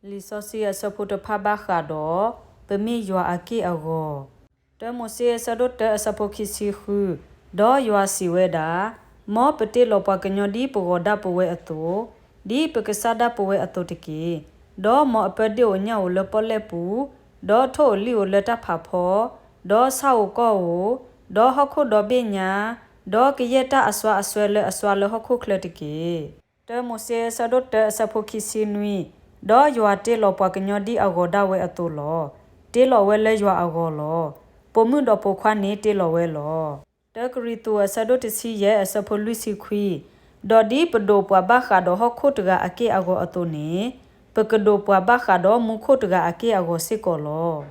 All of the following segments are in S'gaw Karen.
လံာ်စီဆှံအဆၢဖိတဖၣ်ဘၣ်ဃးဒီး ပမ့ၢ်ယွၤအက့ၢ်အဂီၤ. တၢမိၤၡ့အဆၢဒိၣ်တၢအဆၢဖိခံဆံဃု, ဒီးယွၤစံးဝဲဒၣ်, မ်ပတ့လီၤပှၤကညီဒ်ပဂီၤဒၣ်ပဝဲအသိး, ဒ်ပကစၢ်ဒၣ်ပဝဲအသိးတက့ၢ်. ဒီးမ်အပၢဒ့ၣ်ဧိၤညၣ်ဧိၤလၢပီၣ်လဲၣ်ပူၤ, ဒီးထိၣ်ဧိၤလံၣ်ဧိၤလၢတၢ်ဖးဖီ, ဒီးဆၣ်ဧိၤကီၢ်ဧိၤ, ဒီးဟီၣ်ခိၣ်ဒီဘ့ၣ်ညါ, ဒီးကယဲၢ်တၢ်အစွါအစွဲလၢအစွါလၢဟီၣ်ခိၣ်ချၢတက့ၢ်. တၢမိၤၡ့အဆၢဒိၣ်တၢအဆၢဖိခံဆံနွံ, ဒီးယွၤတ့လီၤပှၤကညီဒ်အဂီၤဒၣ်ဝဲအသိးလီၤ. တ့လီၤဝဲလၢယွၤအဂီၤလီၤ. ပိာ်မုၣ်ဒီးပိာ်ခွါန့ၣ်တ့လီၤဝဲလီၤ. တၢကရံၣ်သူးအဆၢဒိၣ်တဆံယဲၢ် အဆၢဖိလွံၢ်ဆံခွံ, ဒီးဒ်ပဒိးပှၤဘၣ်ဃးဒီးဟီၣ်ခိၣ်တဂၤအက့ၢ်အဂီၤအသိးန့ၣ်, ပကဒိးပှၤဘၣ်ဃးဒီးမူခိၣ်တဂၤအက့ၢ်အဂီၤစ့ၢ်ကီးလီၤ.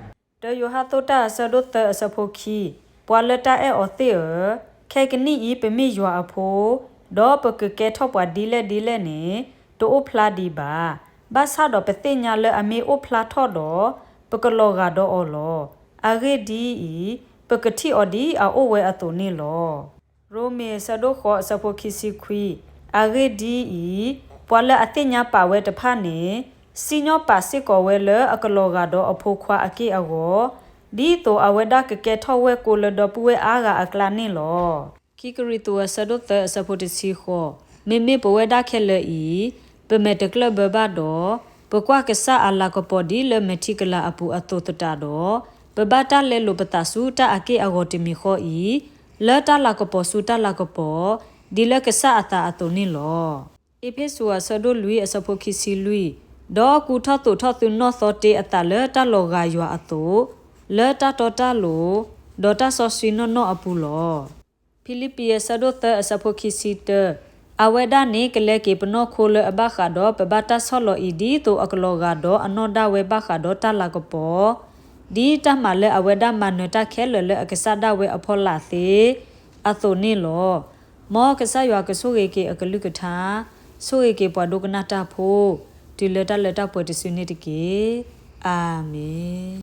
တၢယိၤဟၣ်အဆၢဒိၣ်သၢအဆၢဖိခံ, ပှၤလၢတၢ်အဲၣ်အီၤသ့ၣ်ဧၢ, ခဲကနံၣ်အံၤပမ့ၢ်ယွၤအဖိ, ဒီးပကကဲထီၣ်ပှၤဒ်လဲၣ်ဒ်လဲၣ်န့ၣ်, တအိၣ်ဖျါဒံးဘၣ်. ဘၣ်ဆၣ်ဒီးပသ့ၣ်ညါလၢအမ့ၢ်အိၣ်ဖျါထီၣ်ဒီး, ပကလီၤဂာ်ဒီးအီၤလီၤ. အဂ့ၢ်ဒ်အံၤ, ပကထံၣ်အီၤဒ်အအိၣ်ဝဲအသိးန့ၣ်လီၤ. ရိမ့ၤအဆၢဒိၣ်ဃိးအဆၢဖိခံဆံခွံ, အဂ့ၢ်ဒ်အံၤ, ပှၤလၢအသ့ၣ်ညါပာ်ဝဲတဖၣ်န့ၣ်, စံၣ်ညီၣ်ပာ်စ့ၢ်ကီးဝဲလၢအကလီၤဂာ်ဒီးအဖိခွါအက့ၢ်အဂီၤ, ဒ်သိးအဝဲဒၣ်ကကဲထီၣ်ဝဲၢ်ကိလၢဒီပုၢ်ဝဲၢ်အါဂၤအကျါန့ၣ်လီၤ. ခံကရံၣ်သူးအဆၢဒိၣ်သၢအဆၢဖိတဆံဃိး, မ့မ့ၢ်ပဝဲဒၣ်ခဲလၢာ်အံၤ, ပမဲာ်တကျၢၢ်ဘၢဘၣ်ဒီး, ပကွၢ်ကစၢ်အလၤကပီၤဒ်လၢမဲာ်ထံကလၤအပူၤအသိးသတးဒီး, ပဘၣ်တၢ်လဲလိာ်ပသးဆူတၢ်အက့ၢ်အဂီၤတမံၤဃီအံၤ, လၢတၢ်လၤကပီၤဆူတၢ်လၤကပီၤ, ဒ်လၢကစၢ်အသးအသိးန့ၣ်လီၤ. အ့းဖ့းစူးအဆၢဒိၣ်လွံၢ်အဆၢဖိခံဆံလွံၢ်, ဒီးကူထီၣ်သိးထီၣ်သုနီၢ်သီတ့အသးလၢတၢ်လီၤဂာ်ယွၤအသိး, လၢတၢ်တီတၢ်လိၤ, ဒီးတၢ်စီဆှံနီၢ်နီၢ်အပူၤလီၤ. ဖံလံးပံးအဆၢဒိၣ်သၢအဆၢဖိခံဆံတၢ, အဝဲဒၣ်န့ၣ်ကလဲက့ၤပနီၢ်ခိလၢအဘၣ်ဃးဒီးပဘၣ်တၢ်ဆီၣ်လီၤအံၤ ဒ်သိးအကလီၤဂာ်ဒီးအနီၢ်ဒၣ်ဝဲဘၣ်ဃးဒီးတၢ်လၤကပီၤ, ဒ်တၢ်မၤလၢအဝဲဒၣ်မၤနၢၤတၢ်ခဲလၢာ်လၢအကစၢ်ဒၣ်ဝဲအဖီလာ်သ့အသိးန့ၣ်လီၤ. မ်ကစၢ်ယွၤကဆိၣ်ဂ့ၤက့ၤအကလုၢ်ကထါ, ဆိၣ်ဂ့ၤက့ၤပှၤဒိကနၣ်တၢ်ဖိ, တုၤလၢတၢ်လၢတၢ်ပှဲၤတစုန့ၣ်တက့ၢ်. အၤမ့ၣ်.